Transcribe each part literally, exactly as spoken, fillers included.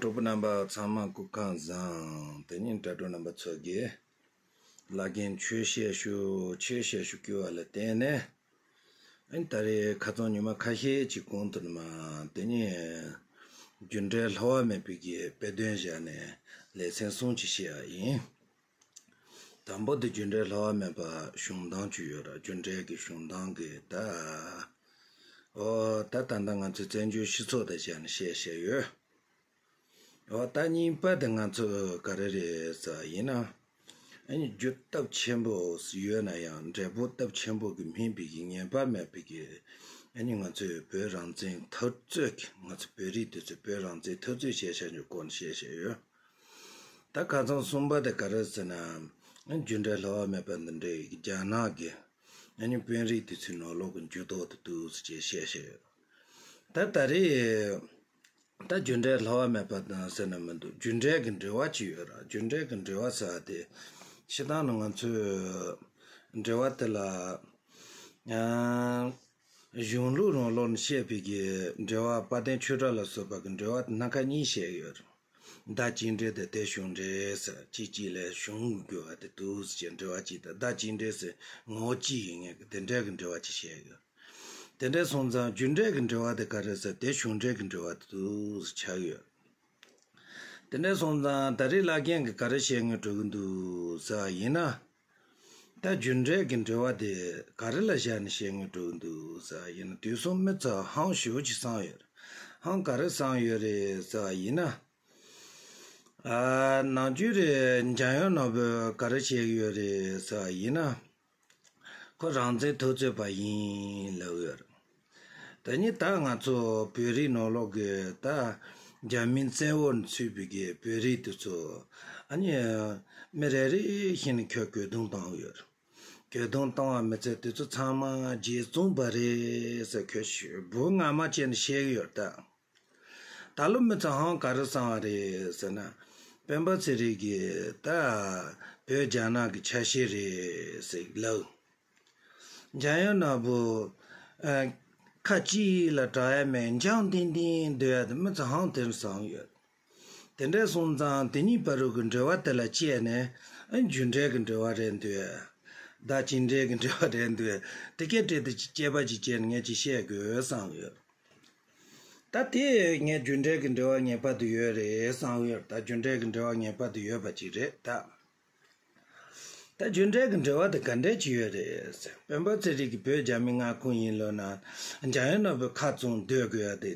གྲོགས་པོ་རྣམ་པ་ཚང་མ་སྐུ་ཁམས་བཟང་། དེ་ཉིན་དྲ་གྲོགས་རྣམ་པ་ཚོ་གིས་བླ་རྒན་ཆོས་བཤད་ཤོག་ཆོས་བཤད་ཤོག་བསྐུལ་བ་ལ་བརྟེན་ནས། ཨ་ནི་ད་རེས་ཁ་སང་ཉི་མ་ཁ་ཤས་ཅིག་གོང་དུ་ནི་མ་དེ་ཉིན་རྒྱུ་འབྲས་བསླུ་བ་མེད་པའི་གི་དཔེ་དོན་བཞག་ནས་ལེ་ཚན་གསུམ་ཅིག་བཤད་ཡ་ཡིན། དང་པོ་དེ་རྒྱུ་འབྲས་བསླུ་བ་མེད་པ་བྱུང་སྟངས་ཅིག་ཡོད་ར། རྒྱུ་འབྲས་ཀྱི་བྱུང་སྟངས་ཀྱི་ད། ཨོ་ད་ད་ལྟ་ང་ཚོས་བཙན་བྱོལ་སྤྱི་ཚོགས་དང་བྱས་ནས་བཤད་བཤད་ཡོད། ཨོ་ད་གཉིས་པ་དེ་ང་ཚོ་ག་རེ་རེད་ཟེར་བ་ཡིན་ན། ཨ་ནི་རྒྱུ་སྟོབས་ཆེན་པོ་ཡོད་ན་ཡང་འབྲས་བུ་སྟོབས་ཆེན་པོ་གི་སྨིན་པའི་གི་ངེས་པ་མེད་པའི་གི་ཨ་ནི་ང་ཚོས་བོད་རང་བཙན་འཐབ་རྩོད་ཀྱི་ང་ཚོ་བོད་རིགས་དེ་ཚོས་བོད་རང་བཙན་འཐབ་རྩོད་བྱས་བྱས་ཀྱི་སྐོར་ནས་བཤད་བཤད་ཡོད། ད་ཁ་སང་གསུམ་པ་དེ་ག་རེ་ཟེར་ན། རྒྱུ་འབྲས་བསླུ་བ་མེད་པ་འདི་འདྲའི་རྒྱ་ནག་གི་ཨ་ནི་དཔོན་རིགས་དེ་ཚོའི་ནང་ལོགས་ཀྱི་འགྱུར་ལྡོག་དེ་འདུག་ཟེར་བྱས་བཤད་བཤད་ཡོད། ད་ད་རེས་ད་རྒྱུ་འབྲས་བསླུ་བ་མེད་པ་དང་ཟེར་ན་མི་འདུག་རྒྱུ་འབྲས་ཀྱི་འབྲེལ་བ་ཅིག་ཡོད་ར། རྒྱུ་འབྲས་ཀྱི་འབྲེལ་བ་ཟེར་བ་དེ་སྤྱིར་བཏང་ནི་ང་ཚོས་འབྲེལ་བ་དེ་ལ་ཨ། གཞུང་ལུགས་ནང་ལོགས་ནས་བཤད་པའི་གི་འབྲེལ་བ་དཔལ་ལྡན་ཆོས་གྲགས་ལ་སོགས་པ་གི་འབྲེལ་བ་དེ་སྣ་ཁ་གཉིས་བཤད་ཡོད། བརྡ་གཅིག་འབྲེལ་དང་དེ་གཞུང་འབྲེལ་ཟེར། གཅིག་གཅིག་ལ་གཞུང་དགོས་པ་དེ་འདུག་ཟེར་བྱས་འབྲེལ་བ་གཅིག་དང་། བརྡ་གཅིག་འབྲེལ་ཟེར་ངོ་བོ་གཅིག་ཡིན་ངེས་ཀྱི་དེ་འདྲ་གི་འབྲེལ་བ་གཅིག་བཤད་ཡོད། དེ་འདྲ་སོང་ཙང་རྒྱུ་འབྲས་ཀྱི་འབྲེལ་བ་དེ་ག་རེ་ཟེར། དེ་གཞུང་འབྲེལ་གྱི་འབྲེལ་བ་དེ་འདུག་ཟེར་ཆགས་ཡོད། དེ་འདྲ་སོང་ཙང་ད་རེས་བླ་རྒན་གྱིས་ག་རེ་བཤད་སྙིང་འདོད་ཀྱི་འདུག་ཟེར་བ་ཡིན་ན། ད་རྒྱུ་འབྲས་ཀྱི་འབྲེལ་བ་དེ་ག་རེ་ལ་བཞག་ནས་བཤད་སྙིང་འདོད་ཀྱི་འདུག་ཟེར་བ་ཡིན་ན། དུས་གསུམ་མི་ཚོས་ཧང་ཞེ་པོ་ཅིག་བསམ་ཡོད་རེད། ཧང་ག་རེ་བསམ་ཡོད་རེད་ཟེར་བ་ཡིན་ན། ཨ་ནམ་རྒྱུན་རེད་འཇམ་དབྱངས་ནོར་བུས་ག་རེ་བཤད་ཀྱི་ཡོད་རེད་ཟེར་བ་ཡིན་ན། ཁོ་རང་བཙན་འཐབ་རྩོད་པ་ཡིན་ལབ་ཡོད་རེད། དེ་ནི་ད་ང་ཚོ་བོད་རིགས་ནང་ལོགས་ཀྱི་ད་རྒྱ་མིའི་བཙན་འོག་ནས་ཚུད་པའི་གི་བོད་རིགས་དེ་ཚོ་ཨ་ནི་མི་རེ་རེ་བཞིན་ཁྱོད་གྱོད་དོན་བཏང་ཡོད་རེད། གྱོད་དོན་བཏང་བ་མི་ཚད་དེ་ཚོ་ཚང་མ་རྗེ་བཙུན་པ་རེད་ཟེར་ཁྱོད་ཞུ་འབུ་ངར་མ་བྱས་ནས་བཤད་ཀྱི་ཡོད་ད། ད་ལོ་མི་ཚོ་ཧང་ག་རེ་བསམ་བ་རེད་ཟེར་ན། སྤེན་པ་ཚེ་རིང་གིས་ད་བོད་རྒྱ་ནག་གི་ཆ་ཤས་རེད་ཟེར་ལབ། འཇམ་དབྱངས་ནོར་བུ་ཨ། ཁ་གཅིག་ལ་གྲགས་ཡ་མེད། འཇམ་ཐིང་ཐིང་སྡོད་ཡ་དེ་མི་ཚོ་ཧང་དེ་རུ་བསམ་ཡོད། དེ་འདྲ་སོང་ཙང་དེ་གཉིས་བར་དུ་གི་འབྲེལ་བ་དེ་ལ་དཔྱད་ནས་ཨ། རྒྱུ་འབྲས་ཀྱི་འབྲེལ་བ་རེད་འདུག་བརྡ་གཅིག་འབྲེལ་གྱི་འབྲེལ་བ་རེད་འདུག་དེ་སྐད་སྤྲད་དེ་དཔྱད་པ་ཅིག་བྱས་ནས་ངས་ཅིག་བཤད་དགོས་བསམ་ཡོད། ད་དེ་ངས་རྒྱུ་འབྲས་ཀྱི་འབྲེལ་བ་ངེས་པར་དུ་ཡོད་རེད་བསམ་ཡོད། ད་རྒྱུ་འབྲས་ཀྱི་འབྲེལ་བ་ངེས་པར་དུ་ཡོད་པ་ཅིག་རེད་ད། ད་རྒྱུ་འབྲས་ཀྱི་འབྲེལ་བ་དེ་ག་འདྲས་ཅིག་ཡོད་རེད་ཟེར། སྤེན་པ་ཚེ་རིང་གིས་བོད་རྒྱ་མི་མངའ་ཁོངས་ཡིན་ལབ་ན། འཇམ་དབྱངས་ནོར་བུས་ཁ་བཙུམས་སྡོད་དགོས་ཡ་དེ།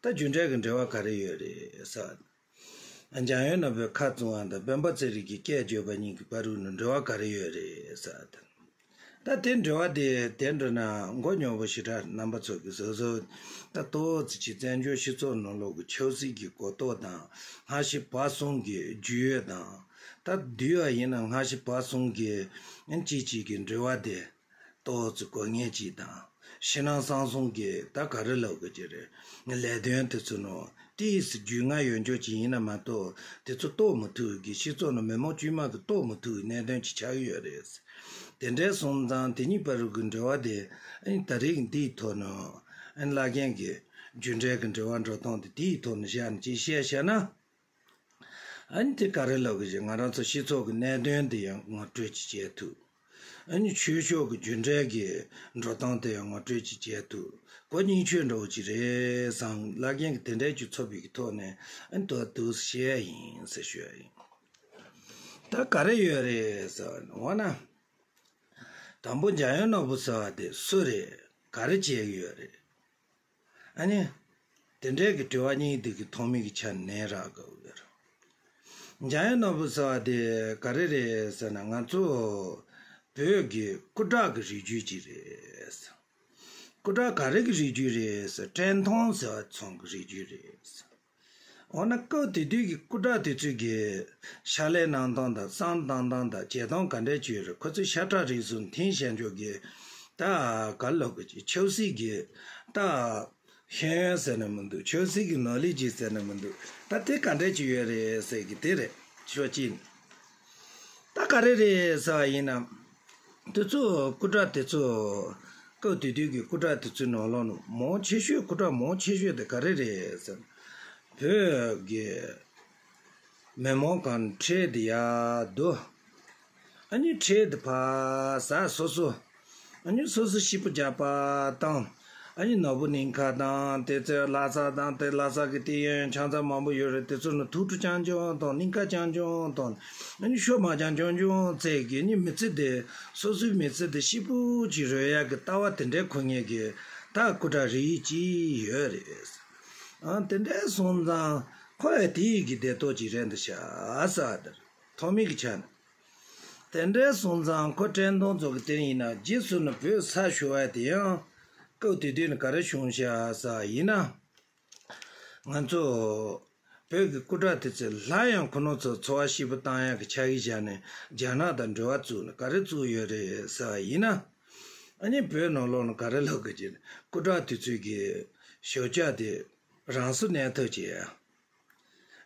ད་རྒྱུ་འབྲས་ཀྱི་འབྲེལ་བ་ག་རེ་ཡོད་རེད་ཟེར། འཇམ་དབྱངས་ནོར་བུས་ཁ་བཙུམས་པ་དང་སྤེན་པ་ཚེ་རིང་གིས་སྐད་བརྗོད་པ་གཉིས་ཀྱི་བར་དུ་ནི་འབྲེལ་བ་ག་རེ་ཡོད་རེད་ཟེར། ད་དེ་འབྲེལ་བ་དེ་དེ་འདྲ་ན་མགོ་རྙོག་པོ་ཞེ་དྲག་རྣམ་པ་ཚོ་གིས་བཟོ་བཟོ། ད་ཏོག་ཙམ་ཅིག་བཙན་བྱོལ་སྤྱི་ཚོགས་ནང་ལོགས་ཀྱི་ཆབ་སྲིད་ཀྱི་གོ་རྟོགས་དང་སྔ་ཕྱི་བར་གསུམ་གྱི་རྒྱུས་ཡོད་དང་། ད་བསྡུས་པ་ཡིན་ན་སྔ་ཕྱི་བར་གསུམ་གྱི་གཅིག་གཅིག་གི་འབྲེལ་བ་དེ་ཏོག་ཙམ་གོ་ངེས་ཅིག་དང་། ཕྱི་ནང་གསང་གསུམ་གྱི་ད་ག་རེ་ལབ་དགོས་ཀྱི་རེད། ལས་དོན་དེ་ཚོ་ནང་ཏོག་ཙམ་རྒྱུས་མངའ་ཡོད་འཇོག་ཅིག་ཡིན་ན་མ་གཏོགས་དེ་ཚོ་རྟོགས་མི་ཐུབ་ཀྱི། སྤྱི་ཚོགས་ནང་མི་མང་དཀྱུས་མ་གིས་རྟོགས་མི་ཐུབ་ཀྱི་གནད་དོན་ཅིག་ཆགས་ཀྱི་ཡོད་རེད། དེ་འདྲའི་སོང་ཙང་དེ་གཉིས་བར་དུ་གི་འབྲེལ་བ་དེ་ཨ་ནི་ད་རེས་འདིའི་ཐོག་ནས་ཨ་ནི་བླ་རྒན་གྱིས་རྒྱུ་འབྲས་ཀྱི་འབྲེལ་བ་འགྲོ་སྟངས་དེ་དེའི་ཐོག་ནས་བཞག་ནས་ཅིག་བཤད་བཤད་ན། ཨ་ནི་དེ་ག་རེ་ལབ་དགོས་ཀྱི། ང་རང་ཚོ་སྤྱི་ཚོགས་ཀྱི་གནད་དོན་དེ་ཡང་ངོ་སྤྲོད་ཅིག་བྱེད་ཐུབ། ཨ་ནི་ཆོས་ཕྱོགས་ཀྱི་རྒྱུ་འབྲས་ཀྱི་འགྲོ་སྟངས་དེ་ཡང་ངོ་སྤྲོད་ཅིག་བྱེད་ཐུབ། གོ་རྙིང་ཆོས་འདྲ་བོ་ཅིག་རེད་བསམ། བླ་རྒན་གྱིས་དེ་འདྲའི་ཅིག་ཚོར་བའི་གི་ཐོག་ནས་ཨ་ནི་ཏོག་ཏོག་བཤད་ཡ་ཡིན་ཟེར་ཞུ་ཡ་ཡིན། ད་ག་རེ་ཡོད་རེད་ཟེར་བ་ནི། འོ་ན། དང་པོ་འཇམ་དབྱངས་ནོར་བུ་ཟེར་བ་དེ་སུ་རེད། ག་རེ་བྱེད་ཀྱི་ཡོད་རེད། ཨ་ནི། དེ་འདྲའི་གི་དྲི་བ་གཉིས་དེ་གི་ཐོག་མའི་གི་ཆ་ནས་རག་དགོས་ཡོད་རེད། འཇམ་དབྱངས་ནོར་བུ་ཟེར་བ་དེ་ག་རེ་རེད་ཟེར་ན། ང་ཚོ་བོད་ཀྱི་སྐུ་དྲག་གི་རིགས་རྒྱུད་ཅིག་རེད། སྐུ་དྲག་ག་རེ་གི་རིགས་རྒྱུད་རེད་ཟེར། བཀྲས་མཐོང་ཟེར་བ་ཚང་གི་རིགས་རྒྱུད་རེད། འོ་ན་སྐབས་དེ་དུས་ཀྱི་སྐུ་དྲག་དེ་ཚོས་ཀྱི་ཕྱག་ལས་གནང་སྟངས་དང་བསམ་བཏང་སྟངས་དང་བྱེད་སྟངས་ག་འདྲས་ཅིག་ཡོད་རེད། ཁོ་ཚོས་ཤ་ཁྲག་རིགས་གསུམ་འཐེན་བཞག་འཇོག་གི་ད་ག་ལབ་དགོས་ཀྱི། ཆབ་སྲིད་ཀྱི་ད་ཤེས་ཡོན་ཟེར་ན་མི་འདུག་ཆབ་སྲིད་ཀྱི་ནོ་ལེ་ཇི་ཟེར་ན་མི་འདུག་ད་དེ་ག་འདྲས་ཅིག་ཡོད་རེད་ཟེར་གི་དེ་རེད། ཕྱོགས་གཅིག་ནས། ད་ག་རེ་རེད་ཟེར་བ་ཡིན་ན། དེ་ཚོ་སྐུ་དྲག་དེ་ཚོ། སྐབས་དེ་དུས་ཀྱི་སྐུ་དྲག་དེ་ཚོའི་ནང་ལོགས་ནས་མང་ཆེ་ཤོས། སྐུ་དྲག་མང་ཆེ་ཤོས་དེ་ག་རེ་རེད་ཟེར་ན། བོད་ཀྱི་མི་མང་གང་ཁྲལ་དེ་ཡར་བསྡུ། ཨ་ནི་ཁྲལ་དེ་ཕར་ཟ་སོ་སོ། ཨ་ནི་སོ་སོ་ཤི་པོ་རྒྱག་པ་དང་། ཨ་ནི་ནོར་བུ་སྙིང་ཁ་དང་དེ་ཚོའི་ལྷ་ས་དང་དེ་ལྷ་ས་གི་དེ་ཡན་ཆང་ས་མང་པོ་ཡོད་རེད། དེ་ཚོ་ནི་ཐུགས་སྤྲོ་རྐྱང་རྐྱང་དང་སྙིང་ཁ་རྐྱང་རྐྱང་དང་། ཨ་ནི་ཤོ་མ་རྐྱང་རྐྱང་རྐྱང་བཙལ་གི་ནི་མི་ཚེ་དེ་སོ་སོའི་མི་ཚེ་དེ་ཤི་པོ་ཅིག་རོལ་ཡག་གི་ལྟ་བ་དེ་འདྲའི་ཁོ་ངེད་ཀྱི་ད་སྐུ་དྲག་རིགས་ཅིག་ཡོད་རེད། ཨ་དེ་འདྲའི་སོང་ཙང་ཁོ་ཡ་དེ་ཡི་གི་བདེ་ཏོག་ཅིག་རེད་འདི་ཤ་ཟ་དེར་ཐོག་མིག་གི་ཆ་ནས། དེ་འདྲའི་སོང་ཙང་ཁོ་བཀྲས་མཐོང་ཚོ་གི་དེ་ཡིན་ན་རྗེས་སུ་ནི་བོད་ས་ཞུ་བ་དེ་ཡང་སྐབས་དེ་དུས་ནི་ག་རེ་བྱུང་ཤག་ཟེར་བ་ཡིན་ན། ང་ཚོ་བོད་ཀྱི་སྐུ་དྲག་དེ་ཚོས་སླར་ཡང་ཁོ་ནོ་ཚོ་འཚོ་བ་སྐྱིད་པོ་བཏང་ཡག་གི་ཆ་གིས་བཞག་ནས་རྒྱ་ནག་དང་འབྲེལ་བ་བཙུགས་ནས་ག་རེ་བཙུགས་ཡོད་རེད་ཟེར་བ་ཡིན་ན། ཨ་ནི་བོད་ནང་ལོགས་ནས་ག་རེ་ལབ་དགོས་ཀྱི་རེད། སྐུ་དྲག་དེ་ཚོས་ཀྱི་ཞོགས་ཇ་དེ་རང་སོ་གནས་ཐབས་བྱེད་ཡ།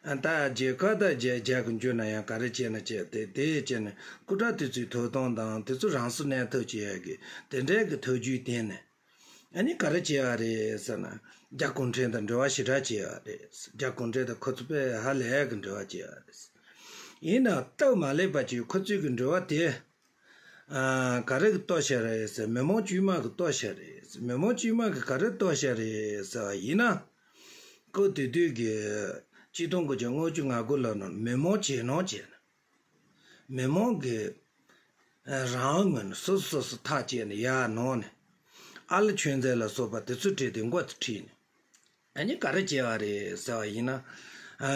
ཨ་ད་རྒྱལ་ཁབ་དང་རྒྱལ་རྒྱ་གི་འཇུ་ན་ཡང་ག་རེ་བྱས་ན་བྱས་དེ་དེ་བྱས་ནས་སྐུ་དྲག་དེ་ཚོའི་ཐོབ་ཐང་དང་དེ་ཚོ་རང་སོ་གནས་ཐབས་བྱེད་ཡ་གི་དེ་འདྲའི་གི་ཐབས་ཇུས་བསྟན་ནས། ཨ་ནི་ག་རེ་བྱེད་ཡ་རེད་ཟེར་ན། རྒྱ་གུང་ཁྲན་དང་འབྲེལ་བ་ཞེ་དྲག་བྱེད་ཡ་རེད། རྒྱ་གུང་ཁྲན་དང་ཁོ་ཚོ་དཔེ་ཧ་ལས་གི་འབྲེལ་བ་བྱེད་ཡ་རེད། ཡིན་ན་སྟབས་མ་ལེགས་པ་ཅིག་ཁོ་ཚོས་གི་འབྲེལ་བ་དེ། ཨ་ག་རེ་གི་གཏོར་བཤགས་རེད་ཟེར། མི་མང་དཀྱུས་མ་གི་གཏོར་བཤགས་རེད་ཟེར། མི་མང་དཀྱུས་མ་གི་ག་རེ་གཏོར་བཤགས་རེད་ཟེར་བ་ཡིན་ན། སྐབས་དེ་དུས་ཀྱི་ཆིག་སྟོང་དགུ་བརྒྱ་ལྔ་བཅུ་ང་དགུ་ལོ་ནང་མི་མང་ཇེ་ནང་ཇེ་ནང་། མི་མང་གི་རང་ངོས་ནས་སོ་སོ་སོ་སོ་ཐག་བཅད་ནས་ཡར་ནང་ནས་ཨ་ལ་ཆོས་མཛད་ལ་སོགས་པ་དེ་ཚོ་བྲིས་ཏེ་མགོ་ཚོ་ཁྲིད་ནས། ཨ་ནི་ག་རེ་བྱས་པ་རེད་ཟེར་བ་ཡིན་ན། ཨ་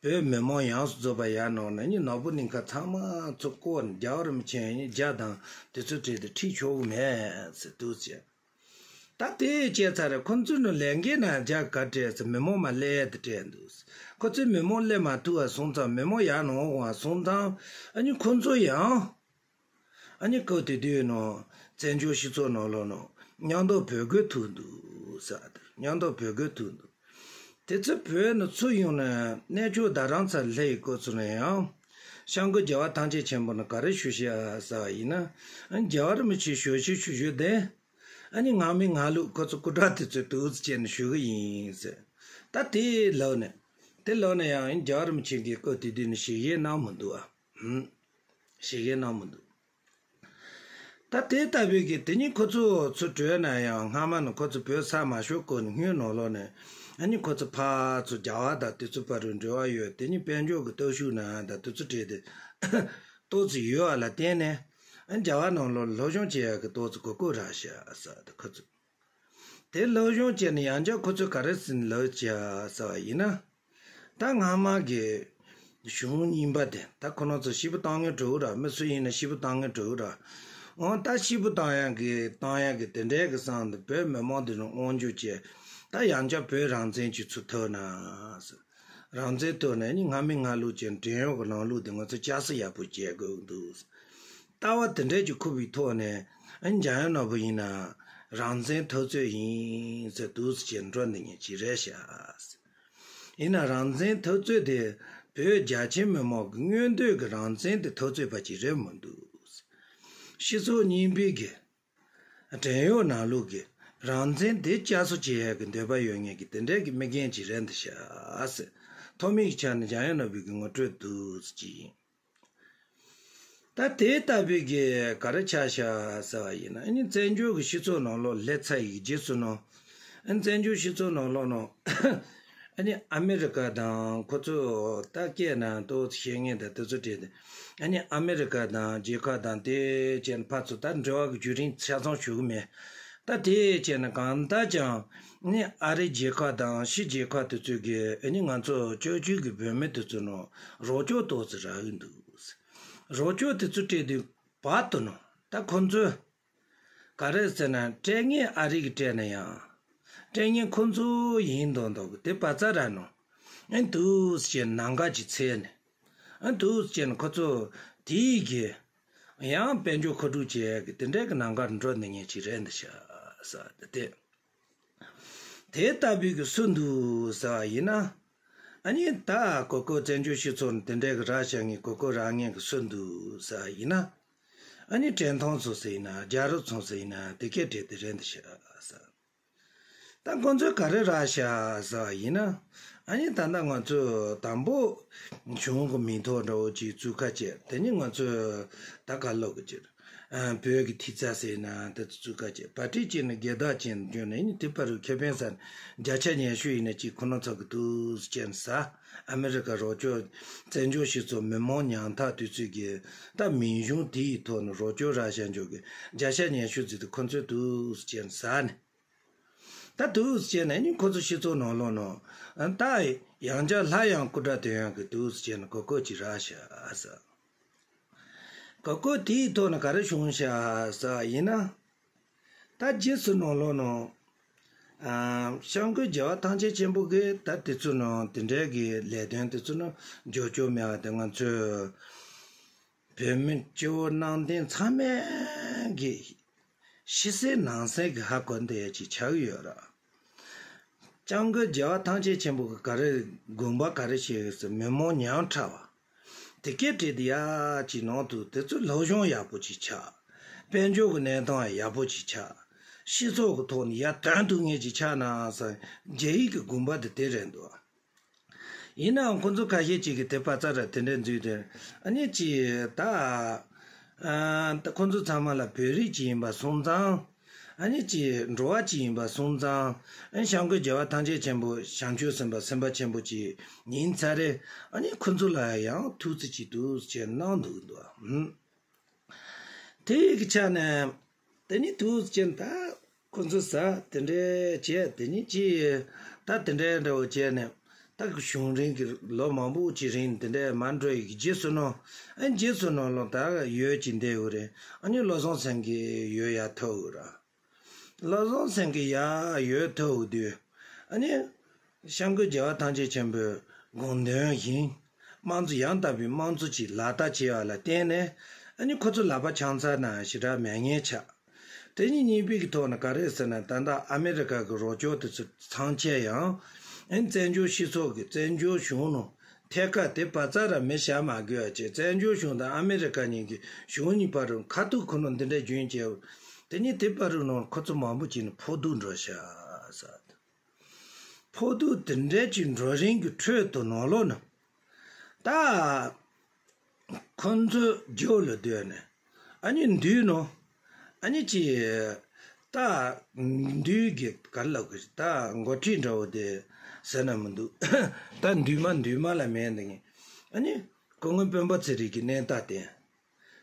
བོད་མི་མང་ཡོངས་སུ་རྫོགས་པ་ཡར་ནང་ནས་ནི་ནོར་བུ་གླིང་ཁ་ཚང་མ་ཚོ་བསྐོར་ནས་རྒྱལ་བ་རིན་པོ་ཆེ་ཡིན་རྒྱ་དང་དེ་ཚོ་བྲིས་ཏེ་ཁྲིད་ཆོག་གི་མེད་ཟེར་འདུག་ཟེར། ད་དེ་བྱས་ཚར་རེད། ཁོ་ཚོས་ནི་ལས་འགན་ན་རྒྱ་གར་སྤྲད་ཟེར། མི་མང་མ་སླེབས་དེ་སྤྲད་འདུག་ཁོ་ཚོས་མི་མང་སླེབས་མ་ཐུབ་པ་སོང་ཙང་མི་མང་ཡར་ནང་འོང་བ་སོང་ཙང་ཨ་ནི་ཁོ་ཚོ་ཡང་ཨ་ནི་སྐབས་དེ་དུས་ནང་བཙན་བྱོལ་སྤྱི་ཚོགས་ནང་ལོགས་ནང་མཉམ་དུ་བོད་སྒར་ཐུག་འདུག་ཟེར། མཉམ་དུ་བོད་སྒར་ཐུག་འདུག་དེ་ཚོ་བོད་ནས་ཚུར་ཡོང་ནས་གནས་མཆོག་རྡ་རམ་ས་ལ་སླེབས་ཡི་སྐབས་སུ་ནས་ཡང་། སྐྱབས་མགོན་རྒྱལ་བ་ཐམས་ཅད་མཁྱེན་པ་ནས་ག་རེ་ཞུ་ཤེས་ཨ་ཟེར་བ་ཡིན་ན། རྒྱལ་བ་རིན་པོ་ཆེ་ཞུ་ཞུ་ཞུ་ཞུ་བདེ། ཨ་ནི་ངག་མི་ངག་ལུག་ཁོ་ཚོ་སྐུ་དྲག་དེ་ཚོས་འདུག་སེ་བྱས་ནས་ཞུ་གི་ཡིན་ཟེར། ད་དེ་ལབ་ནས། དེ་ལབ་ནས་ཡང་རྒྱལ་བ་རིན་པོ་ཆེ་གིས་སྐབས་དེ་དུས་ནས་ཞལ་བཞེས་གནང་མི་འདུག་ཨ། ཧུམ། ཞལ་བཞེས་གནང་མི་འདུག་ད་དེ་ལྟ་བུའི་གི་དེ་ཉིད་ཁོ་ཚོ་ཚུར་བྲོས་ན་ཡང་སྔ་མ་ནས་ཁོ་ཚོ་བོད་ས་མ་ཤོར་གོང་ནས་སྔོན་ནང་ལོགས་ནས་ཨ་ནི་ཁོ་ཚོ་ཕར་ཚུར་རྒྱ་བ་དང་དེ་ཚོ་བར་དུ་འབྲེལ་བ་ཡོད། དེ་ཉིད་དཔལ་འབྱོར་གི་སྟོབས་ཤུགས་ནང་དང་དེ་ཚོ་བྲིས་ཏེ་ཏོག་ཙམ་ཡོད་པ་ལ་བརྟེན་ནས། ཨ་རྒྱ་བ་ནང་ལོགས་སློབ་སྦྱོང་བྱེད་ཡག་གི་ཏོག་ཙམ་གོ་སྐབས་རག་ཤག་ཟེར་ཏེ་ཁོ་ཚོས། དེ་སློབ་སྦྱོང་བྱས་ནས་ཡང་བསྐྱར་ཁོ་ཚོས་ག་རེ་ཟེར་ནས་ལབ་བྱས་ཟེར་བ་ཡིན་ན། ད་སྔ་མ་གི་གཞུང་རྙིང་པ་དེ་ད་ཁོ་རང་ཚོ་སྐྱིད་པོ་བཏང་མཁན་འགྲོ་གི་ར། མི་སུ་ཡིན་ན་སྐྱིད་པོ་བཏང་མཁན་འགྲོ་གི་ར། འོ་ད་སྐྱིད་པོ་བཏང་ཡག་གི་བཏང་ཡག་གི་དེ་འདྲའི་གི་བསམ་དུ་བོད་མི་མང་འདི་རུ་དབང་སྒྱུར་བྱས། ད་ཡང་བསྐྱར་བོད་རང་བཙན་གྱི་ཚུལ་ཐོབ་ན་ཟེར། རང་བཙན་ཐོབ་ནས་ནི་སྔ་མའི་སྔ་ལུགས་ཀྱི་བྲན་གཡོག་གི་ལམ་ལུགས་དེ་ང་ཚོ་བསྐྱར་གསོ་ཡག་པོ་བྱེད་དགོས་འདུག་ལྟ་བ་དེ་འདྲས་ཀྱི་འཁུར་བའི་ཐོག་ནས་འཇམ་དབྱངས་ནོར་བུ་ཡིན་ན་རང་བཙན་འཐབ་རྩོད་ཡིན་ཟེར་འདུག་ཟེར་བྱས་འགྲོ་འདི་ངས་ཅི་རེད་ཤག་ཡིན་ན་རང་བཙན་འཐབ་རྩོད་དེ་བོད་རྒྱ་ཆེ་མི་མང་གི་མངོན་འདོད་ཀྱི་རང་བཙན་དེ་འཐབ་རྩོད་པ་ཅིག་རེད་མི་འདུག་སྤྱི་ཚོགས་རྙིང་པའི་གི་བྲན་གཡོག་ནང་ལུགས་ཀྱི་རང་བཙན་དེ་བསྐྱར་གསོ་བྱེད་ཡག་གི་འདོད་པ་ཡོད་མཁན་གྱི་དེ་འདྲས་ཀྱི་མི་རྒན་ཅིག་རེད་འདི་ཤག་ཟེར། ཐོག་མའི་ཆ་ནས་འཇམ་དབྱངས་ནོར་བུ་གི་ངོ་སྤྲོད་འདུག་ཟེར་གྱི་ཡིན། ད་དེ་ལྟ་བུའི་གི་ག་རེ་ཆགས་ཤག་ཟེར་བ་ཡིན་ན། ཨ་ནི་བཙན་བྱོལ་གི་སྤྱི་ཚོགས་ནང་ལོགས་སླེབས་ཚར་ཡི་གི་རྗེས་སུ་ནོ། ཨ་ནི་བཙན་བྱོལ་སྤྱི་ཚོགས་ནང་ལོགས་ནོ། ཨ་ནི་ཨ་མི་རི་ཀ་དང་ཁོ་ཚོ་ད་སྐད་ནང་ཏོག་ཙམ་བཤད་མཁན་དང་དེ་ཚོ་བྲིས་ཏེ། ཨ་ནི་ཨ་མི་རི་ཀ་དང་རྒྱལ་ཁབ་དང་དེ་བྱས་ནས་ཕར་ཚུར་ད་འབྲེལ་བ་གི་བརྒྱུད་རིམ་ཆ་ཚང་ཞུ་གི་མེད། ད་དེ་བྱས་ནས་གང་ལྟར་ཀྱང་ནི་ཨ་རི་རྒྱལ་ཁབ་དང་ཕྱི་རྒྱལ་ཁབ་དེ་ཚོས་གི་ཨ་ནི་ང་ཚོ་བཙན་བྱོལ་གི་བོད་མི་དེ་ཚོ་ནང་རོགས་སྐྱོར་ཏོག་ཙམ་རག་གི་འདུག་རོགས་སྐྱོར་དེ་ཚོ་སྤྲད་དུས་བར་དུ་ནོ། ད་ཁོ་ཚོས་ག་རེ་ཟེར་ན། སྤྲད་མཁན་ཨ་རི་གིས་སྤྲད་ན་ཡང་། སྤྲད་མཁན་ཁོ་ཚོ་ཡིན་མདོག་མདོག་གི་དེ་བ་ཙ་ར་ནོ། ཨ་འདུག་སེ་ནང་འགལ་གྱི་ཚད་ནས། ཨ་འདུག་སེ་ཁོ་ཚོ་དེའི་གི་ཡང་དཔལ་འབྱོར་མཁོ་སྒྲུབ་བྱེད་ཀྱི་དེ་འདྲའི་གི་ནང་འགལ་འགྲོ་ནི་ངེས་ཅིག་རེད་འདི་ཤག་ཟེར་བ་དེ། དེ་ལྟ་བུའི་གི་སུ་འདུག་ཟེར་བ་ཡིན་ན། ཨ་ནི་ད་གོ་སྐབས་བཙན་བྱོལ་སྤྱི་ཚོགས་ནས་དེ་འདྲའི་གི་རག་བཞག་མཁན་གོ་སྐབས་རག་མཁན་གི་སུ་འདུག་ཟེར་བ་ཡིན་ན། ཨ་ནི་བཀྲས་མཐོང་ཚོ་ཟེར་ཡིན་ན། རྒྱ་རོབ་ཚོ་ཟེར་ཡིན་ན། དེ་སྐད་བྲིས་དེ་རེད་འདི་ཤག་ཟེར། ད་ཁོང་ཚོས་ག་རེ་རག་ཤག་ཟེར་བ་ཡིན་ན། ཨ་ནི་ད་ལྟ་ང་ཚོས་དང་པོ་གཞུང་གི་མིང་ཐོག་འདྲ་བོ་ཅིག་བཙུགས་ཁ་བྱས། དེ་ནི་ང་ཚོས་ད་ག་ལོག་གི་ཅིག་བོད་ཀྱི་ཐིག་རྩ་ཟེར་ན་དེ་ཚོ་བཙུགས་ཁ་བྱས། པར་སྐྲུན་བྱས་ནས་སྒེར་བདག་ཅན་བརྒྱུད་ནས་ནི་དེ་བར་རུ་ཁེ་ཕན་ཟ་ནས་བརྒྱ་ཆ་ཉི་ཤུ་ཡིན་ན་ཅིག་ཁོ་ན་ཚོ་གི་འདུག་ཟེར་ཟ། ཨ་མི་རི་ཀ་རོགས་སྐྱོར་བཙན་བྱོལ་སྤྱི་ཚོགས་མི་མང་ཉམ་ཐག་དུས་ཚོད་ཀྱི་ད་མིང་གཞུང་དེའི་ཐོག་ནས་རོགས་སྐྱོར་རག་བྱ་འཇོག་གི་བརྒྱ་ཆ་ཉི་ཤུ་ཙམ་དེ་ཁོ་ཚོས་འདུག་ཟེར་ཟ་ནས། ད་དུས་བྱས་ནས་ནི་ཁོ་ཚོ་སྤྱི་ཚོགས་ནང་ལོགས་ནང་ད་ཡང་བསྐྱར་སླར་ཡང་སྐུ་དགྲ་འདོན་ཡག་གི་དུས་བྱས་ནས་གོ་སྐབས་ཅིག་རག་ཤག་ཟེར། གོ་སྐབས་དེའི་ཐོག་ནས་ག་རེ་བྱུང་ཤག་ཟེར་ཡིན་ན། ད་རྗེས་སུ་ནང་ལོགས་ནང་ཨ་སྐྱབས་མགོན་རྒྱལ་བ་ཐམས་ཅད་མཁྱེན་པ་གིས་ད་དེ་ཚོ་ནང་དེ་འདྲའི་གི་ལས་དོན་དེ་ཚོ་ནང་འཇོག་ཆོག་མེད་པ་དེ་ང་ཚོས་བོད་མི་སྤྱི་བོ་གནམ་བསྟན་ཚང་མས་གི་ཕྱི་གསལ་ནང་གསལ་གི་ཧ་གོ་བསྡད་ཡ་ཅིག་ཆགས་ཡོད་ར། སྐྱབས་མགོན་རྒྱལ་བ་ཐམས་ཅད་མཁྱེན་པ་གི་ག་རེ་དགོངས་པ་ག་རེ་བཞེས་ཡོད་ཟེར། མི་མང་ཉམ་ཕྲ་བ་དེ་སྐད་བྲིས་ཏེ་ཡ་ཅིག་ནང་དུ་དེ་ཚོ་སློབ་སྦྱོང་ཡག་པོ་ཅིག་ཆགས། དཔལ་འབྱོར་གི་གནས་སྟངས་ཡག་པོ་ཅིག་ཆགས། སྤྱི་ཚོགས་གི་ཐོག་ནས་ཡར་ཐོན་ཐུབ་མཁན་ཅིག་ཆགས་ན་ཟེར་རྒྱ་ཡིག་གི་དགོངས་པ་དེ་དེ་རེད་འདུག། ཡིན་ནའང་ཁོ་ཚོ་ཁ་ཤས་ཅིག་གིས་དེ་པ་ཙ་ར་དེ་འདྲ་འཛུལ་ཏེ། ཨ་ནི་ཅིག་ད་ཨ་ད་ཁོ་ཚོ་ཚང་མ་ལ་བོད་རིགས་ཅིག་ཡིན་པ་སོང་ཙང་། ཨ་ནི་ཅིག་འགྲོ་བ་ཅིག་ཡིན་པ་སོང་ཙང་། ཨ་ནི་སྐྱབས་མགོན་རྒྱལ་བ་ཐམས་ཅད་མཁྱེན་པ་བྱང་ཆུབ་སེམས་དཔའ་སེམས་དཔའ་ཆེན་པོ་ཅིག་ཡིན་ཚར་རེད། ཨ་ནི་ཁོ་ཚོ་ལ་ཡང་ཐུགས་རྗེ་ཆེ་འདུག་ཅེས་གནང་འདུག་འདུག་ཨ། དེ་ཡི་གི་ཆ་ནས་དེ་ནི་དུས་ཅན་ད་ཁོ་ཚོ་ཟ་དེ་འདྲའི་བྱས། དེ་ནི་ཅི་ད་དེ་འདྲའི་འདྲ་བོ་བྱས་ནས་ད་གཞུང་རིང་གི་ལོ་མང་པོ་ཅིག་རིང་དེ་འདྲའི་མ་འགྲོ་ཡི་གི་རྗེས་སུ་ནོ། ཨ་རྗེས་སུ་ནོ་ལོ་ད་ཡོད་ཅིག་འདས་ཡོད་རེད། ཨ་ནི་བློ་བཟང་སེང་གེ་ཡོད་ཡ་ཐོག་ར། བློ་བཟང་སེང་གེ་ཡ་ཡོད་ཐོག་དུས། ཨ་ནི་སྐྱབས་མགོན་རྒྱལ་བ་ཐམས་ཅད་མཁྱེན་པའི་དགོངས་དོན་བཞིན། དམངས་གཙོ་ཡང་དག་པའི་དམངས་གཙོ་ཅིག་ལག་བསྟར་བྱས་པ་ལ་བརྟེན་ནས། ཨ་ནི་ཁོ་ཚོ་ལག་པ་འཆང་ཚར་ན་ཞེ་དྲག་མེད་ངེས་ཆགས། དེ་ཉིད་གཉིས་པའི་གི་ཐོག་ནས་ག་རེ་ཟེར་ན། ད་ལྟ་ཨ་མི་རི་ཀ་གི་རོགས་སྐྱོར་དེ་ཚོ་ཚང་ཆད་ཡང་། ཨ་ནི་བཙན་བྱོལ་སྤྱི་ཚོགས་ཀྱི་བཙན་བྱོལ་གཞུང་ནང་ཐད་ཀར་དེ་བ་ཙ་ར་མི་བཞག་མ་དགོས་པ་བྱས། བཙན་བྱོལ་གཞུང་དང་ཨ་མི་རི་ཀ་གཉིས་ཀྱི་གཞུང་གཉིས་བར་རུ་ཁ་ཐུག་ཁོ་ནོ་འདི་འདྲ་རྒྱུན་བཅད། དེ་ཉིད་དེ་བར་རུ་ནང་ཁོ་ཚོ་མང་པོ་ཅིག་ནི་ཕོག་ཐུག་འགྲོ་ཤག་ཟེར། ཕོག་ཐུག་དེ་འདྲ་ཅིག་འགྲོ་རིང་གི་ཁྲོད་དུ་ནང་ལོགས་ན། ད་ཁོ་ཚོ་རྒྱུགས་ལ་སྡོད་ནས། ཨ་ནི་འདུས་ནོ། ཨ་ནི་ཅི། ད་འདུས་གི་ག་ལ་གི་ད་འགོ་ཁྲིད་འདྲ་བོ་དེ་ཟེར་ན་མི་འདུག། ད་འདུས་མ་འདུས་མ་ལ་མེད་འདི་ངས། ཨ་ནི་སྐུ་ངོ་སྤེན་པ་ཚེ་རིང་གི་གནས་སྟངས་དེ།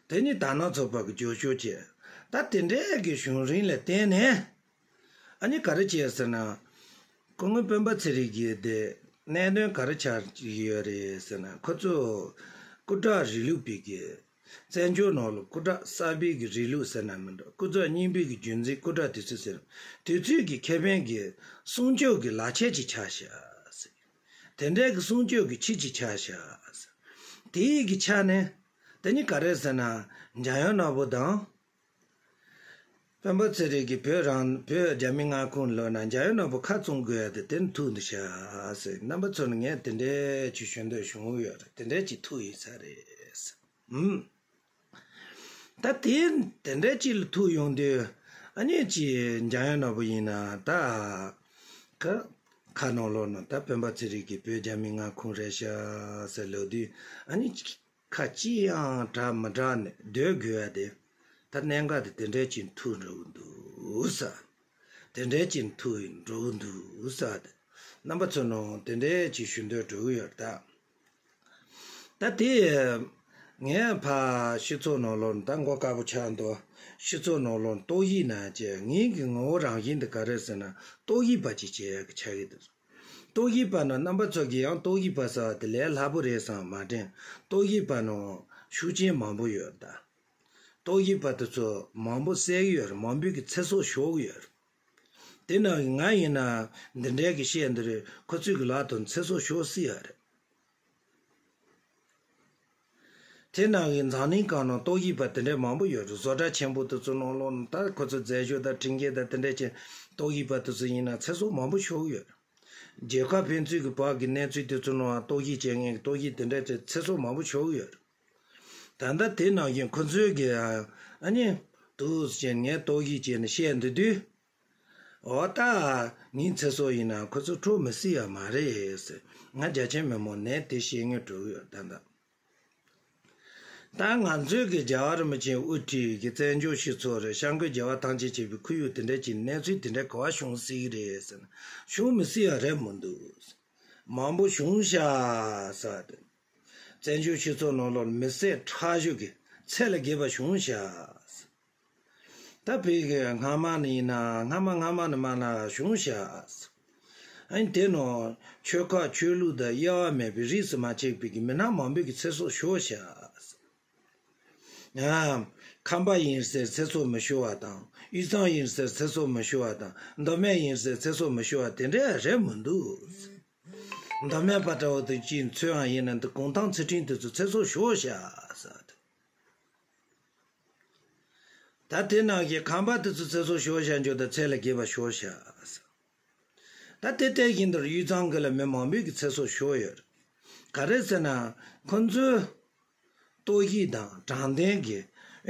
དེ་ནི་དར་ནག་ཚོགས་པ་གི་རྒྱབ་སྐྱོར་བྱས། ད་དེ་འདྲའི་གི་བྱུང་རིམ་ལ་བརྟེན་ནས། ཨ་ནི་ག་རེ་བྱས་ཟེར་ན། སྐུ་ངོ་སྤེན་པ་ཚེ་རིང་གིས་དེ་གནད་དོན་ག་རེ་ཆགས་ཡོད་རེད་ཟེར་ན། ཁོ་ཚོ་སྐུ་དྲག་རིང་ལུགས་པའི་གི་བཙན་བྱོལ་ནང་ལ་སྐུ་དྲག་གསར་པའི་གི་རིང་ལུགས་ཟེར་ན་མི་འགྲོ། སྐུ་ཚབ་རྙིང་པའི་གི་རྒྱུན་འཛིན་སྐུ་དྲག་དེ་ཚོ་ཟེར། དེ་ཚོའི་གི་ཁེ་ཕན་གི་སྲུང་སྐྱོབ་གི་ལག་ཆས་ཅིག་ཆགས་ཤག་ཟེར། དེ་འདྲའི་གི་སྲུང་སྐྱོབ་གི་ཆས་ཅིག་ཆགས་ཤག་ཟེར། དེའི་གི་ཆ་ནས། དེ་ནི་ག་རེ་ཟེར་ན། འཇམ་དབྱངས་ནོར་བུ་དང་། སྤེན་པ་ཚེ་རིང་གིས་བོད་རང་བོད་རྒྱ་མི་མངའ་ཁོངས་ལོག་ན་འཇམ་དབྱངས་ནོར་བུ་ཁ་བཙུམ་དགོས་ཡ་དེ་དེ་ནི་ཐུག་འདུག་ཤག་ཟེར། རྣམ་པ་ཚོ་ནི་ངས་དེ་འདྲའི་ཅིག་ཞུ་འདོད་བྱུང་ཡོད་རེད། དེ་འདྲའི་ཅིག་ཐུག་ཡིན་ས་རེད་ཟེར། ཧུམ། ད་དེ་དེ་འདྲའི་ཅིག་ལ་ཐུག་ཡོང་དུས། ཨ་ནི་ཅིག་འཇམ་དབྱངས་ནོར་བུ་ཡིན་ན་ད། ཁ་ཁ་ནང་ལོགས་ན་ད་སྤེན་པ་ཚེ་རིང་གིས་བོད་རྒྱ་མི་མངའ་ཁོངས་རེད་ཤག་ཟེར་ལབ་དུས། ཨ་ནི་ཅིག་ཁ་ཅི་ཡང་གྲག་མི་གྲག་ནས་སྡོད་དགོས་ཡ་དེ། ད་གནད་འགག་དེ་དེ་འདྲའི་ཅིག་ཐུག་འགྲོ་གི་འདུག་ཟེར། དེ་འདྲའི་ཅིག་ཐུག་འགྲོ་གི་འདུག་ཟེར་ཏེ། རྣམ་པ་ཚོ་ནང་དེ་འདྲའི་ཅིག་ཞུ་འདོད་འགྲོ་གི་ཡོད་རེད་ད། ད་དེ་ངས་ཕ་སྤྱི་ཚོགས་ནང་ལོགས་ད་མགོ་དཀར་པོ་ཆགས་འདུག། སྤྱི་ཚོགས་ནང་ལོགས་ཏོག་དབྱིབས་ན་ཅེས་ངེད་ཀྱི་ངོ་བོ་རང་བཞིན་དེ་ག་རེ་ཟེར་ན། ཏོག་དབྱིབས་པ་ཅིག་བྱེད་ཡག་གི་ཆགས་ཀྱི་འདུག། ཏོག་དབྱིབས་པ་ནང་རྣམ་པ་ཚོ་གིས་ཡང་ཏོག་དབྱིབས་པ་ཟེར་བ་དེ་ལས་སླ་པོ་རེད་བསམ་མ་དྲན། ཏོག་དབྱིབས་པ་ནང་ཤུགས་རྐྱེན་མང་པོ་ཡོད་ད། ཏོག་དབྱིབས་པ་དེ་ཚོ་མང་པོ་བསད་ཀྱི་ཡོད་རེད། མང་པོ་གི་ཚེ་སྲོག་ཤོར་གྱི་ཡོད་རེད། དེ་ནང་ང་ཡིན་ན་འདི་འདྲའི་གི་བཤད་འདི་རེད། ཁོ་ཚོས་གི་ལག་ཏུ་ཚེ་སྲོག་ཤོར་སྲིད་ཡ་རེད། དེ་ནང་གི་འཛམ་གླིང་སྒང་ནང་ཏོག་དབྱིབས་པ་དེ་འདྲའི་མང་པོ་ཡོད་རེད། བཟོ་གྲྭ་ཆེན་པོ་དེ་ཚོ་ནང་ལོགས་ནང་ད་ཁོ་ཚོ་རྫས་སྦྱོར་དང་འཕྲིན་སྐྱེལ་དང་དེ་འདྲའི་ཅན་ཏོག་དབྱིབས་པ་དེ་ཚོ་ཡིན་ན་ཚེ་སྲོག་མང་པོ་ཤོར་གི་ཡོད་རེད། རྒྱལ་ཁབ་ཕན་ཚུན་གྱི་བར་གྱི་གནས་ཚུལ་དེ་ཚོ་ནང་ཏོག་དབྱིབས་ཅན་ངན་གྱི་ཏོག་དབྱིབས་དེ་འདྲ་ཅན་ཚེ་སྲོག་མང་པོ་ཤོར་གི་ཡོད་རེད། ད་ལྟ་དེ་ནང་བཞིན་ཁོ་ཚོའི་གི་ཨ་ནི་དུས་ཅན་ངས་ཏོག་དབྱིབས་ཅན་ནི་བཤད་འདི་དུས། འོ་ད། ངའི་ཚེ་སྲོག་ཡིན་ན་ཁོ་ཚོ་འཕྲོག་མི་སྲིད་ཡ་མ་རེད་ཟེར། ང་རྒྱ་ཆེན་མི་མང་ནས་དེ་བཤད་ངེས་འགྲོ་གི་ཡོད་ད་ལྟ། ད་ང་ཚོའི་གི་རྒྱལ་བ་རིན་པོ་ཆེ་དབུ་ཁྲིད་ཀྱི་བཙན་བྱོལ་སྤྱི་ཚོགས་རེད། བྱང་གི་རྒྱལ་བ་ཐམས་ཅད་མཁྱེན་པའི་ཁོར་ཡུག་དེ་འདྲ་ཅིག་གནས་ཚུལ་དེ་འདྲ་ག་བ་བྱུང་སྲིད་ཀྱི་རེད་ཟེར་ན། བྱུང་མི་སྲིད་ཡ་རེད་མི་འདུག། མང་པོ་བྱུང་ཤག་ཟེར་བ་དེ། བཙན་བྱོལ་སྤྱི་ཚོགས་ནང་ལོགས་མི་བསད་ཁྲག་ཞུགས་ཀྱི་ཚད་ལས་བརྒལ་བ་བྱུང་ཤག། ད་བོད་ཀྱི་སྔ་མ་ནས་ཡིན་ན་སྔ་མ་སྔ་མ་ནས་མར་ལ་བྱུང་ཤག། ཨ་ནི་དེ་ནང་ཆོལ་ཁ་ཆོས་ལུགས་དང་དབྱེ་བ་མེད་པའི་རིས་སུ་མ་ཆད་པའི་གི་མི་སྣ་མང་པོའི་གི་ཚེ་སྲོག་ཤོར་ཤག། ཨ། ཁམས་པ་ཡིན་ཟེར་ཚེ་སྲོག་མི་ཤོར་བ་དང་། དབུས་གཙང་ཡིན་ཟེར་ཚེ་སྲོག་མི་ཤོར་བ་དང་། མདོ་སྨད་ཡིན་ཟེར་ཚེ་སྲོག་མི་ཤོར་བ་དེ་འདྲ་རེད་མི་འདུག། མདོ་སྨད་པ་འདྲ་བོ་དེ་གཅིག་ཚོད་ཡང་ཡིན་ན་འདི་གུང་ཐང་ཚུལ་ཁྲིམས་དེ་ཚོ་ཚེ་སྲོག་ཤོར་ཤག་ཟེར། ད་དེ་ནང་གི་ཁམས་པ་དེ་ཚོ་ཚེ་སྲོག་ཤོར་ཤག་འཇོག་དང་ཚད་ལས་བརྒལ་བ་ཤོར་ཤག། ད་དེ་ལྟ་བཞིན་དུ་དབུས་གཙང་གི་ལ་མི་མང་པོའི་གི་ཚེ་སྲོག་ཤོར་ཡོད་རེད། ག་རེ་ཟེར་ན། ཁོ་ཚོའི་ལྟོ་གཞིས་དང་དྲང་བདེན་གྱི་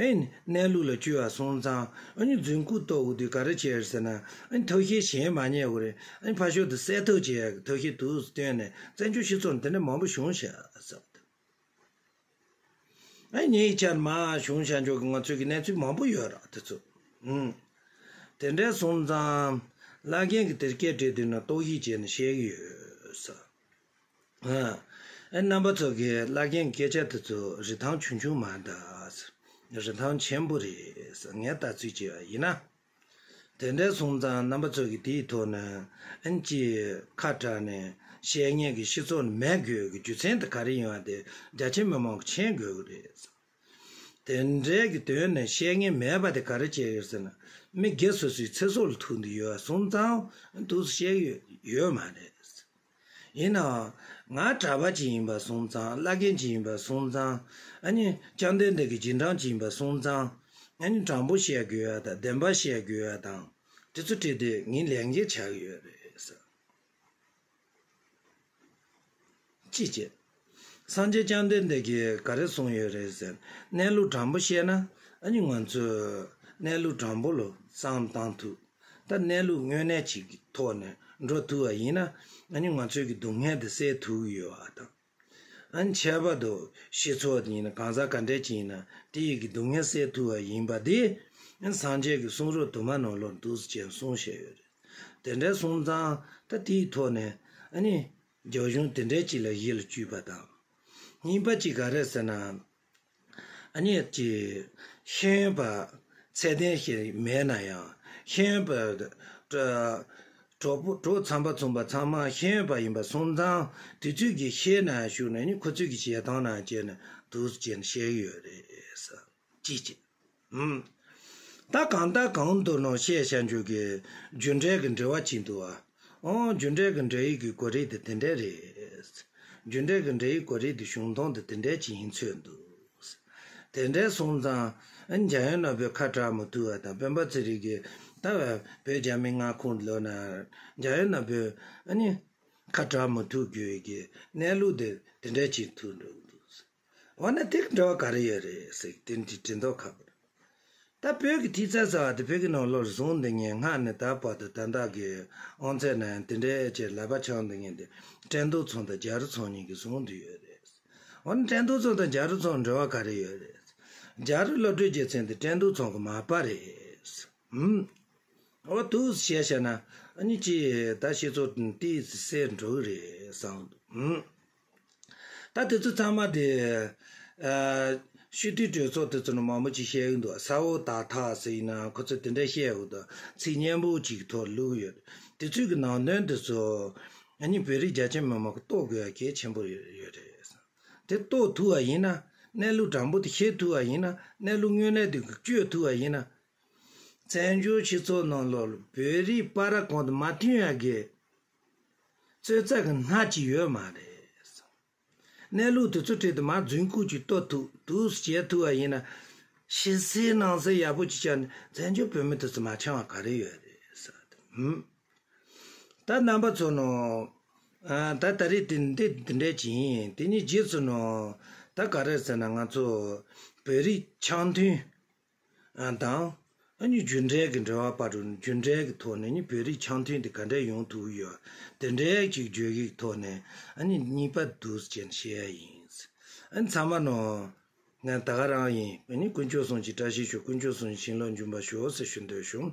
ཨེ་གནས་ལུགས་ལ་བཅོས་པ་སོང་ཙང་ཨ་ནི་རྫུན་རྐུ་གཏོང་དགོས་དུས་ག་རེ་བྱས་རེད་ཟེར་ན། ཨ་ནི་ཐབས་ཤེས་གཞན་མ་རྙེད་དགོས་རེད། ཨ་ནི་ཕར་ཕྱོགས་དུ་གསལ་ཐབས་བྱེད་ཡག་གི་ཐབས་ཤེས་དུས་སུ་བཏོན་ནས་བཙན་བྱོལ་སྤྱི་ཚོགས་ནང་དེ་འདྲ་མང་པོ་བྱུང་ཤག་ཟེར་བ་དང་། ཨ་ཉེ་ཆར་མ་བྱུང་བྱ་འཇོག་གི་ང་ཚོའི་གི་གནས་ཚུལ་མང་པོ་ཡོད་ར་དེ་ཚོ། ཨུམ། དེ་འདྲ་སོང་ཙང་བླ་རྒན་གྱི་དེར་སྐད་བྲིས་དུས་ན་ལྟོ་གཞིས་བྱས་ནས་བཤད་གི་ཡོད་ས། ཨ། ཨ་རྣམ་པ་ཚོ་གི་བླ་རྒན་གྱི་སྐད་ཆ་དེ་ཚོ་རིན་ཐང་ཆུང་ཆུང་མ་རེད། རིན་ཐང་ཆེན་པོ་རེད་ས་ངས་ལྟ་ཚུལ་བྱས་པ་ཡིན་ན། དེ་འདྲ་སོང་ཙང་རྣམ་པ་ཚོ་གིས་དེའི་ཐོག་ནས་ཨན་ཅི་ཁ་གྲགས་ནས་བཤད་མཁན་གྱི་སྤྱི་ཚོགས་ནས་མེད་དགོས་ཀྱི་རྒྱུ་མཚན་དེ་ག་རེ་ཡིན་པ་དེ་རྒྱ་ཆེ་མི་མང་གིས་མཁྱེན་དགོས་ཀྱི་རེད། དེ་འདྲའི་གི་དོན་ནས་བཤད་མཁན་མེད་པ་དེ་ག་རེ་བྱས་ཡོད་ཟེར་ན། མི་སྒེར་སོ་སོའི་ཚེ་སྲོག་ལ་ཐུག་འདི་ཡོད་སོང་ཙང་འདུག་བཤད་ཡོད་ཡོད་མ་རེད། ཡིན་ནའང་ང་གྲྭ་པ་ཅིག་ཡིན་པ་སོང་ཙང་བླ་རྒན་ཅིག་ཡིན་པ་སོང་ཙང་ཨ་ནི་བཅོམ་ལྡན་འདས་ཀྱི་རྗེས་འབྲང་ཅིག་ཡིན་པ་སོང་ཙང་ཨ་ནི་དྲང་པོ་བཤད་དགོས་ཡ་དང་བདེན་པ་བཤད་དགོས་ཡ་དང་དེ་ཚོ་བྲིས་ཏེ་ངའི་ལས་འགན་ཆགས་ཀྱི་ཡོད་རེད་ཟེར། ཅི་བྱེད། སངས་རྒྱས་བཅོམ་ལྡན་འདས་ཀྱིས་ག་རེ་གསུངས་ཡོད་རེད་ཟེར། གནས་ལུགས་དྲང་པོ་བཤད་ན་ཨ་ནི་ང་ཚོས་གནས་ལུགས་དྲང་པོ་ལ་བསམ་བློ་བཏང་ཐུབ། ད་གནས་ལུགས་དངོས་གནས་ཅིག་གི་ཐོག་ནས་འགྲོ་ཐུབ་པ་ཡིན་ན་ཨ་ནི་ང་ཚོའི་གི་སྡུག་བསྔལ་དེ་སེལ་ཐུབ་ཀྱི་ཡོད་པ་དང་། ཨ་ནི་ཁྱད་པར་དུ་སྤྱི་ཚོགས་དེ་ཡིན་ན་གང་ཟག་ག་འདྲས་ཅིག་ཡིན་ན་དེ་ཡི་གི་སྡུག་བསྔལ་སེལ་ཐུབ་པ་ཡིན་པ་དེ་ཨ་ནི་སངས་རྒྱས་ཀྱི་གསུང་རབ་དུ་མ་ནང་ལོགས་འདུག་སེ་བྱས་གསུངས་བཞག་ཡོད་རེད། དེ་འདྲ་སོང་ཙང་ད་དེའི་ཐོག་ནས་ཨ་ནི་རྒྱབ་གཞུང་དེ་འདྲ་ཅིག་ལ་ཡིད་ལ་བཅུག་པ་དང་། གཉིས་པ་ཅིག་ག་རེ་ཟེར་ན། ཨ་ནི་ཅིག་ཤེས་ཡོན་པ་ཚད་ལྡན་ཞིག་མེད་ན་ཡང་ཤེས་ཡོན་པ་གྲོགས་པོ་གྲོགས་ཚངས་པ་མཚུངས་པ་ཚང་མ་ཤེས་ཡོན་པ་ཡིན་པ་སོང་ཙང་དེ་ཚོས་ཀྱི་ཤེས་ན་ཞུགས་ནས་ནི་ཁོ་ཚོས་ཀྱི་བྱེད་སྟངས་ན་བྱས་ནས་འདུག་སེ་བྱས་ནས་བཤད་ཀྱི་ཡོད་རེད་ཟེར། ཅི་བྱེད། ཨུམ། ད་གང་ལྟར་གང་འདོད་ནོ་བཤད་བྱ་འཇུག་གི་རྒྱུ་འབྲས་ཀྱི་འབྲེལ་བ་ཅིག་འདུག་ཨ། ཨོ་རྒྱུ་འབྲས་ཀྱི་འབྲེལ་ཡོད་ཀྱི་གོ་རིམ་དེ་དེ་འདྲ་རེད། རྒྱུ་འབྲས་ཀྱི་འབྲེལ་ཡོད་གོ་རིམ་དེ་བྱུང་སྟངས་དེ་དེ་འདྲ་ཅིག་ཡིན་ཚོད་འདུག། དེ་འདྲ་སོང་ཙང་ཨ་འཇམ་དབྱངས་ནོར་བུས་ཁ་གྲག་མི་ཐུབ་པ་དང་སྤེན་པ་ཚེ་རིང་གིས་ད་བོད་རྒྱ་མི་མངའ་ཁོངས་ལོ་ན་འཇམ་དབྱངས་ནོར་བུས་ཨ་ནི་ཁ་གྲག་མི་ཐུབ་རྒྱུ་ཡི་གི་གནས་ལུགས་དེ་དེ་འདྲ་ཅིག་ཐུག་འགྲོ་གི་འདུག། འོ་ན་དེ་གི་འབྲེལ་བ་ག་རེ་ཡོད་རེད་ཟེར་དེ་འདྲའི་དྲི་མདོག་ཁ་པོ་རེད། ད་བོད་ཀྱི་ཐིག་རྩ་ཟེར་བ་དེ་བོད་ཀྱི་ནང་ལོགས་བཟུང་འདི་ངས་སྔ་ནས་ད་བར་དུ་ད་ལྟ་གི་དབང་ཚད་ན་ཡང་དེ་འདྲའི་ཅིག་ལག་པ་འཆང་འདི་ངས་འདི་ཀྲན་ཏུའུ་ཚང་དང་རྒྱ་རི་ཚང་གཉིས་ཀྱིས་བཟུང་འདི་ཡོད་རེད། འོ་ན་ཀྲན་ཏུའུ་ཚང་དང་རྒྱ་རི་ཚང་འབྲེལ་བ་ག་རེ་ཡོད་རེད། རྒྱ་རི་སློབ་གྲྭའི་རྒྱལ་མཚན་དེ་ཀྲན་ཏུའུ་ཚང་གི་མ་པ་རེད། ཧུམ། འོ་འདུག་སེ་བཤད་ན་ཨ་ནི་ཅི་ད་ཤེས་ཚོད་ཏིས་སེ་འགྲོ་གི་རེད་བསམ་འདུག། ཧུམ། ད་དེ་ཚོ་ཚང་མ་དེ། ཨ། སྤྱི་འཐུས་གྲོས་ཚོགས་དེ་ཚོ་ནས་མང་པོ་ཅིག་བཤད་ཡོད་འདུག། ས་འོག་དར་ཐག་ཟེར་ཡིན་ན་ཁོ་ཚོས་དེ་འདྲ་བཤད་ཡོད་འདུག། ཚིག་སྙན་པོ་ཅིག་གི་ཐོག་བླུགས་ཡོད། དེ་ཚོའི་གི་ནང་དོན་དེ་ཚོ་ཨ་ནི་བོད་རིགས་རྒྱ་ཆེ་མི་མང་གི་རྟོགས་དགོས་ཡ་གལ་ཆེན་པོ་ཡོད་རེད། དེ་རྟོགས་ཐུབ་པ་ཡིན་ན་གནས་ལུགས་དྲང་པོ་དེ་ཤེས་ཐུབ་པ་ཡིན་ན་གནས་ལུགས་དངོས་གནས་དེ་གི་བཅོས་ཐུབ་པ་ཡིན་ན། བཙན་བྱོལ་སྤྱི་ཚོགས་ནང་ལོགས་བོད་རིགས་བར་གོང་དུ་མ་མཐུན་ཡ་གི་རྩོད་རྩ་གི་སྣ་གཅིག་ཡོད་མ་རེད། གནས་ལུགས་དེ་ཚོ་ཁྲིད་དུ་མ་རྫུན་རྐུ་ཅིག་གཏོར་ཐུབ་འདུག་བྱེད་ཐུབ་པ་ཡིན་ན། ཕྱི་གསལ་ནང་གསལ་ཡག་པོ་ཅིག་བྱས་ནས་བཙན་བྱོལ་བོད་མི་དེ་ཚོ་མ་འཆང་བ་ག་རེ་ཡོད་རེད་ཟེར་བ་དེ། ཧུམ། ད་རྣམ་པ་ཚོ་ནོ། ཨ། ད་ད་རེས་དེ་འདི་འདི་འདྲས་ཅིག་ཡིན། དེ་ནས་རྗེས་སུ་ནོ། ད་ག་རེ་ཟེར་ན་ང་ཚོ་བོད་རིགས་འཆམ་མཐུན་དང་། ཨ་ནི་རྒྱུ་འབྲས་ཀྱི་འབྲེལ་བ་པར་རྒྱུ་འབྲས་ཀྱི་ཐོག་ནས་ནི་བོད་རིགས་འཆམ་མཐུན་དེ་ག་འདྲས་ཡོང་ཐུབ་ཡོད། དེ་འདྲས་ཅིག་བརྗོད་ཡིག་ཐོག་ནས་ཨ་ནི་གཉིས་པ་འདུག་ཅེས་བཤད་ཡ་ཡིན། ཨ་ནི་ཚང་མ་ནོ། ང་ད་ག་རང་ཡིན། ཨ་ནི་དཀོན་མཆོག་གསུམ་གྱི་བཀྲ་ཤིས་ཤོག་དཀོན་མཆོག་གསུམ་གྱི་བྱིན་རླབས་འབྱུང་བར་ཤོག་ཟེར་ཞུ་འདོད་བྱུང་།